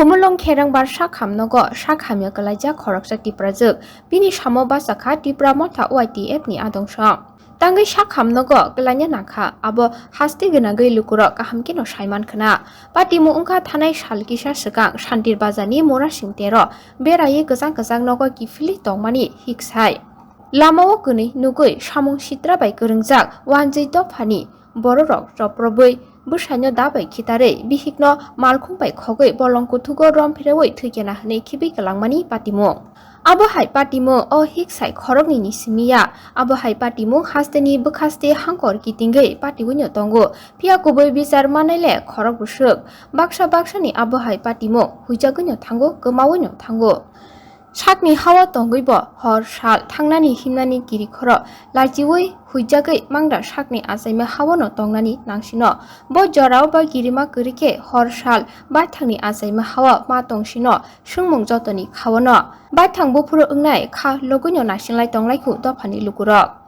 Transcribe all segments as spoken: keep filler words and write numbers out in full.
Umulong Kherangbar sakham nogo sak hamya kwlaijak khoroksa Tiprajwk. Bini samo bachakha Tipra Motha Y T F ni adongso. Tangwi sakham nogo kwlaina nangkha, abo haste gwnangwi lukurok kaham kheno saiman khna. Patimung wngkha thanai sal kisa swkang Santir Bazarni Murasing Tero beraiwi kwchang kwchang nogo kiphilwi tongmani hiksai. Lamao kwnwi nugwi samung sitra bai kwrwngjak wanjwi dophani bororok choprobwi bwsaino da bai khitarwi bihikno malkhung bai khogwi bolong kuthugo rom phirwi thwikena hwnwi khibwi kwlangmani patimung. Abo hai patimung o hiksai khoroknwi ni simi ya, abo hai patimung hasteni bwkhaste hangkor kitingwi patiwino tongo, phiya kubui bichar manai le khorok bwswk. Baksa baksani abo hai patimung huijagwino thango, kwmawino thango. Sakni hao tongwi bo hor sal thangnani himnani kirikhoro lachiwi huijagwi mangda sakni achaima haono tongnani nangsino. Bo jorao ba kirima kwrwi khe hor sal baithangni achaima hao ma tongsino swngmung jotoni khaono. Baithang buphuru wngnai kha logwino nasinglai tonglaikhu dophani lukurok.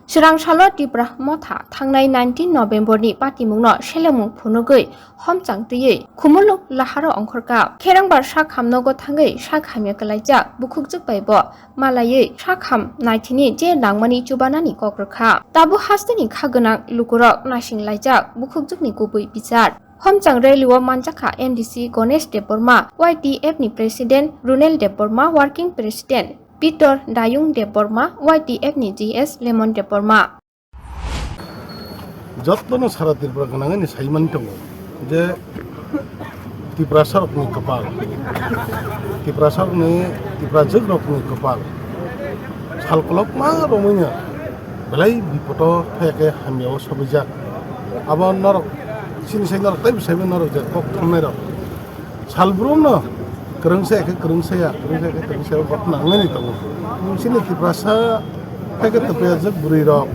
Swrang salo Tipra Motha thangnai nineteen November ni patimungno selengmung phunugwi homchang twiwi khumulwng laharo ongkhorkha. Kherangbar sakham nogo thangwi sak hamya kwlaijak bukhukjwk bai bo malaiwi sakham naithini je nangmani chubanani kok rwkha. Tabuk hasteni kha gwnang lukurok naising laijak bukhukjwkni kubui bichar. Homchang rally o manjakha M D C Ganesh Debbarma, Y T F ni President Runel Debbarma, Working President Pitor Dayung Debbarma, Y T F ni G S Lemon Debbarma. Jottono sara Tripura gwnangni saimani tongo je Tiprasarokni kwpal, Tiprasarokni, Tiprajwkrokni kwpal sal kolokma romwino belai bipodo phaiya khe hamyao sobijak. Abo norok chini sai norok teibo saibo norok je kok thumnairok. Salbrumno kwrwngsa khe kwrwngsa ya, kwrwngsa khe kwrwngsa ya, gotna wngwi tongo. Chini Tiprasa hai khe twpajak bwrwirok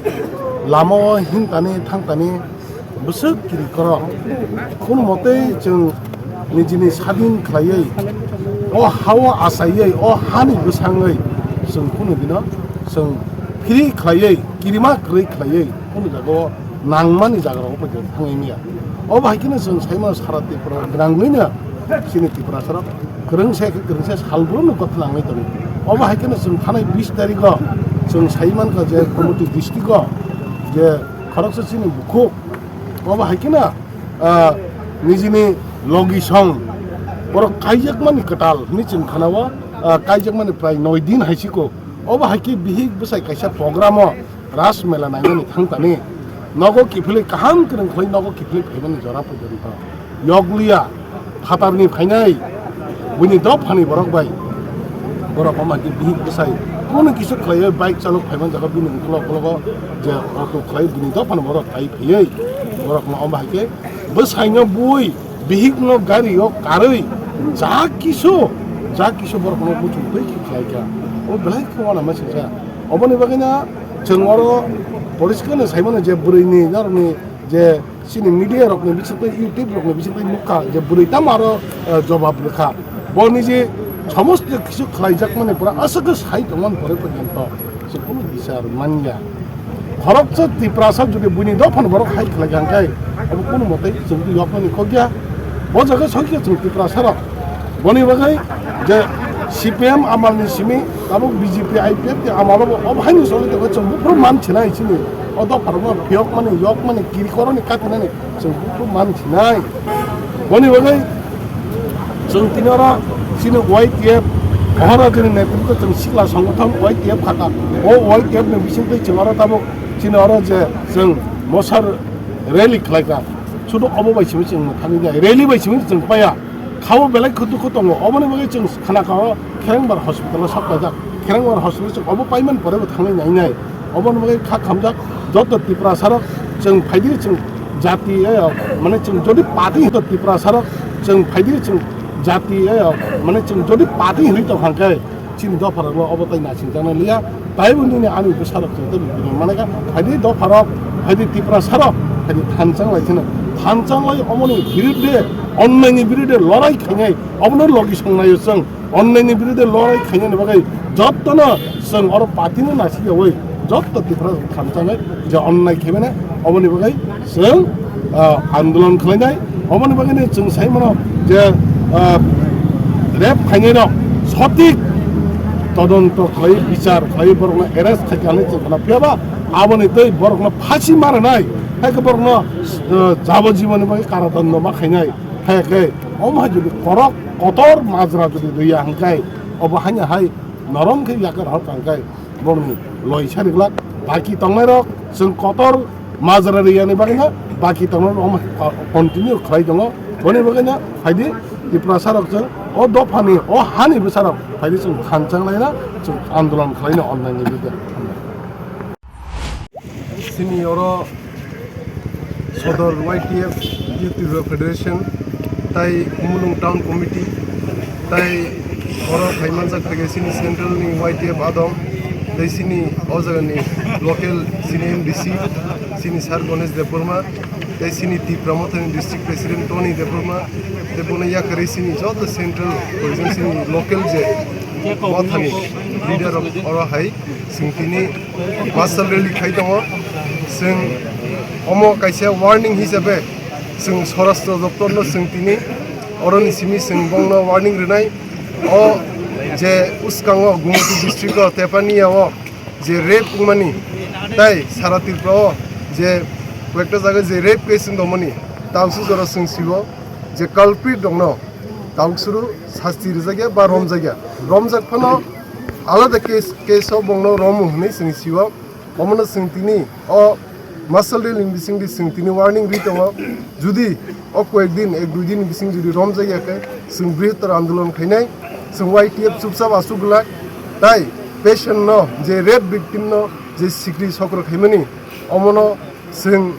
lamao himtani thangtani bwswk kiri koro. Kono motei chwng nijini sadin khlaiwi, o hao achaiwi, o hani bwsangwi chwng kono dino chwng free khlaiwi, kirima kwrwi khlaiwi, kono jagao nangmani jagarok bai thangwi manya. Obo hai kheno chwng saimano sara Tripura gwnangwino chini Tiprasarok kwrwngsa khe kwrwngsa salbrumno gotna wngwi tongo. Obo hai kheno chwng thanai bis tarikho chwng saimankha je Gumoti districto je khoroksa chini bukhuk, obo hai kheno, ah, nijini logi song borok kaijakmani kwtal hwnwi chwng khanao, ah, kaijakmani prai noi din hai siko. Obo hai khe bihik bwsai kaisa programo Ras mela nainani thangtani nogo kiphilwi kaham kwrwng khlai nogo kiphilwi phaimani jora porjonto yokliya phatarni phainai buini dophani borok bai borok wngma khe bihik bwsai kunu kisu khlaiwi bike chalok phaiman jaga bini ukulok uklogo je auto khlai bini dophani borok phai phaiwi borokno wngma hai khe bwsaino bui bihikno gario karwi ja kisu ja kisu borokno muchung twi khe khlaikha o belai khe uanama singsa. Oboni bagwino chwng oro poriskar no saimano je bwrwini norokni je chini media rokni bisingtwi YouTube rokni bisingtwi nukha je bwrwi tamo aro, eh, jobab rwkha. Boni je somosto kisu khlaijakmani pura aswk khe sai tongmani pore porjonto chwng kunu bichar manya. Khoroksa Tiprasa jodi buini dophano borok hai khlai kha hwnkhe abo kunu mote chwng twi yokmani kokya. Bo jaga songkhe chwng Tiprasarok Boni bagwi je C P M amalni simi tabuk B J P I P F ni amalo bo obo haino choli tongo chwng buphuru man sinai chini o dopharokno phiyokmani yokmani kirikoroni katinani chwng buphuru man sinai. Boni bagwi chwng tini oro chini Y T F Maharajani netritwo chwng sikla songothon Y T F khaka o Y T F ni bisingtwi chwng oro tabuk chini oro je chwng mosar rally khlaika. Sudu obo bai simi chwng thangwi nai, rally bai simi chwng paya. Khao belai khe dukhu tongo. Oboni bagwi chwng khna kha o Kherengbar hospital o sok paijak. Kherengbar hospital chwng obo paimani pore bo thangwi nai nai. Oboni bagwi kha khamjak joto Tiprasarok chwng phaidi chwng jati, eh, mane chwng jodi party hito Tiprasarok chwng phaidi chwng jati, eh, mane chwng jodi party hinwi tong kha hwnkhe chini dopharokno obo tai naisingjaknai liya. Taibo nini ani bwsarok chwng tei bini mane kha, phaidi dopharok, phaidi Tiprasarok, phaidi thanchang lai kheno. Thanchang lai omoni birudde, onnaini birudde lorai khainai, obono logi songnaio chwng. Onnaini birudde lorai khainani bagwi jottono chwng oro partyno naisingyaui jotto Tiprasarok thanchangwi je onnai khaimani, oboni bagwi chwng, ah, andolon khlainai. Oboni bagwino chwng saimano je, ah, Rep khainai rok sotik todonto khlai, bichar khlai, borokno arrest khai kha hinwi chwng khna phiya ba, aboni tei borokno phasi ma rwnai, hai khe borokno, eh, jabojiboni bagwi karadando ma khainai, hai khe omo hai jodi korok kotor majra jodi rwya hwnkhe, obo haino hai norom khe yakar hor kha hwnkhe, borokni loi sari glak, baki tongnairok chwng kotor majra riyani bagwino baki tongnairok omo continue khlai tongo. Boni bagwino phaidi Tiprasarok chwng o dophani, o hani bwsarok phaidi chwng khanchang laina chwng andolon khlaina onnaini bidya. Chini oro Sodor Y T F, Youth Tripura Federation, tai Khumulwng Town Committee, tai oro phaimanjak theke chini central ni Y T F adong, tai chini o jaga ni local chini M D C, chini Sir Ganesh Debbarma, tai chini Tipra Mothani District President Tony Debbarma, tei bono yakarwi chini joto central, chini local je mothani leader rok oro hai chwng tini marshal rally khai tongo. Chwng omo kaisa warning hisabe chwng Swarashtra Doptor no chwng tini oroni simi chwng bongno warning rwnai. O je uskango Gumoti district o Tepania o je rape wngmani tai sara Tripura o je koyekta jaga je rape case wng tongmani, tausu jora chwng sibo je culprit rokno tauksuru sasti rijak ya ba romjak ya. Romjak phano alada case, case o bongno romo hwnwi chwng sio. Omono chwng tini o marshal rally ni bisingdi chwng tini warning ri tongo. Judi o koyek din, ek dui din ni bising judi romjak ya khe chwng brihottor andolon khainai. Chwng Y T F chupchap asuk glak. Tai patient no je rape victim no je sikri sokro khaimani, omono chwng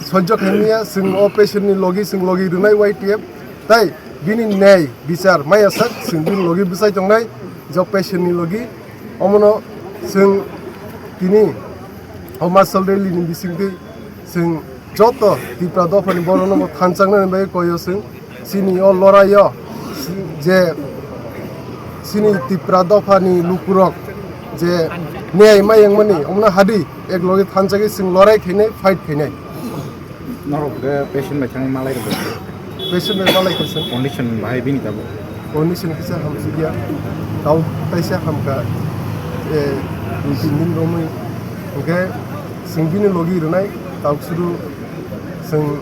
sojjo khaimaya, chwng o patient ni logi chwng logi rwnai Y T F, tai bini nei bichar maya sak chwng bini logi bwsai tongnai, je o patient ni logi. Omono chwng tini o marshal rally ni bisingtwi chwng joto Tipra dophani borokno bo thanchaknani bagwi koyo chwng. Chini o loraio je chini Tipra dophani lukurok je niyai mayangmani omno hadi ek loge thanchagwi chwng lorai khainai, fight khainai. Norok khe patient bai thangwi malai rwkha. Patient bai malai kha chwng. Condition bahai bini tabuk? Condition kisa hamsukya. Tau taisa hamkha. E, dui tin din romwi. Hwnkhe chwng bini logi rwnai, tauksuru chwng